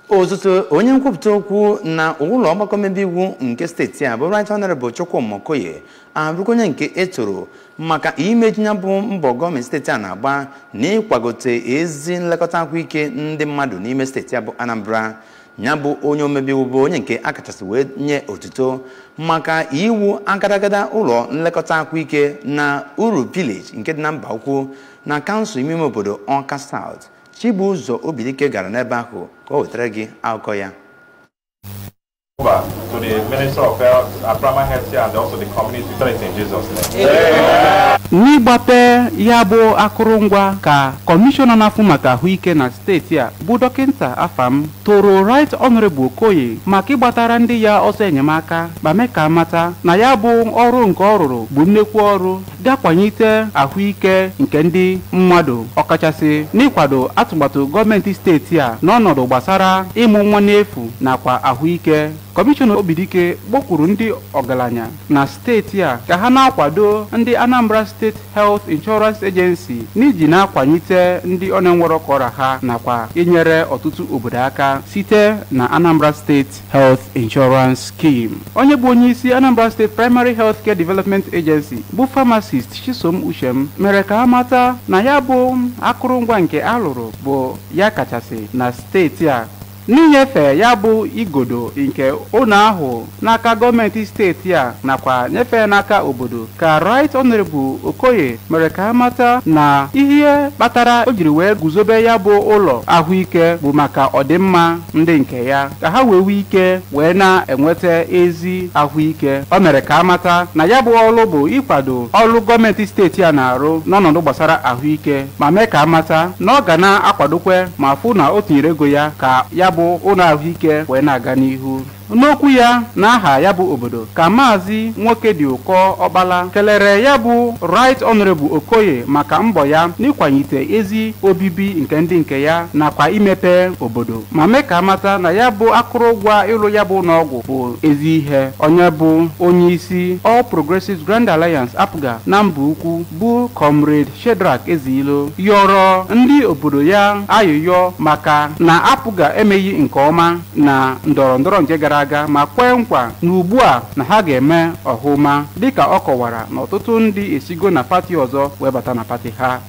Osote onye nkwupụta okwu na ụlọ ọgbakọ mmebi iwu nke steeti a bụ Right Honorable Chukwuma Okoye abụrụkwa onye nke etoro maka imeji ya bụ mbọ gọọmenti steeti a na-agba n'ịkwagote ezi nlekọta ahụike ndị mmadụ n'ime steeti a bụ Anambra. Ya bụ onye omebe iwu bụ onye nke akachasị wee nye otuto maka iwu agadagada ụlọ nlekọta ahụike na Uru Village nke dị na mba ukwu na kansụl ime obodo Awka South. Chibuzo Obidike gara n'ebe ahụ ka o wetara gị akụkọ ya. Over to the Minister of Health, Primary Health Care, and also the community. In Jesus' name. N'ịgbape ya bụ akụrụngwa ka kọmishọna na-afụ maka ahụike na steeti a bụ Dọkịta Afam toro Right Honorable Okoye maka ịgbatara ndị ya ọsọ enyemaka ma mee ka mata na ya bụ ọrụ nke ọ rụrụ bụ nnekwu ọrụ ga-akwanyite ahụike nke ndị mmadụ, ọkachasị n'ịkwado atụmatụ gọọmenti steeti a n'ọnọdụ gbasara ịmụ nwa n'efu nakwa ahụike. Kọmishọna Obidike kpọkwuru ndị ọgaranya na steeti a ka ha na-akwado ndị Anambra State Health Insurance Agency n'iji na-akwanyite ndị ọ na-enwero kọra ha nakwa inyere ọtụtụ obodo aka site na Anambra State Health Insurance Scheme. Onye bụ onye isi Anambra State Primary Health Care Development Agency bụ Pharmacist Chisom Uchem mere ka ha mata na ya bụ akụrụngwa nke alụrụ bụ ya kachasị na steeti a. N'inyefe ya bụ igodo nke ụlọ ahụ n'aka gọọmenti steeti a nakwa nyefee n'aka obodo ka Right Honorable Okoye mere ka mata na ihe kpatara o jiri wee guzobe ya bụ ụlọ ahụike bụ maka ọdịmma ndị nke ya ka ha wee nwee ike wee na-enweta ezi ahụike. O mere ka mata na ya bụ ọrụ bụ ịkwado ọrụ gọọmenti steeti a na-arụ n'ọnọdụ gbasara ahụike ma mee ka mata na ọ ga na-akwadokwe ma fụ na o tinyere ego ya ka ya bụ ụlọ ahụike wee na-aga n'ihu. N'okwu ya n'aha ya bụ obodo ka Maazị Nwoke dị ụkọ Ọkpala kelere ya bụ Right Honorable Okoye maka mbọ ya n'ịkwanyite ezi obibi nke ndị nke ya nakwa imepe obodo ma mee ka mata na ya bụ akụrụngwa ịlụ ya bụ ụlọọgwụ bụ ezi ihe. Onye bụ onye isi All Progressives Grand Alliance APGA na mba ukwu bụ Comrade Shedrack Ezilo yọrọ ndị obodo ya ayụyọ maka na APGA emeghị nke ọma na ndọrọndọrọ nke gara aga ma kwee nkwa na ugbu a na ha ga-eme ọhụma, dịka ọ kọwara na ọtụtụ ndị esigo na pati ọzọ wee bata na pati ha.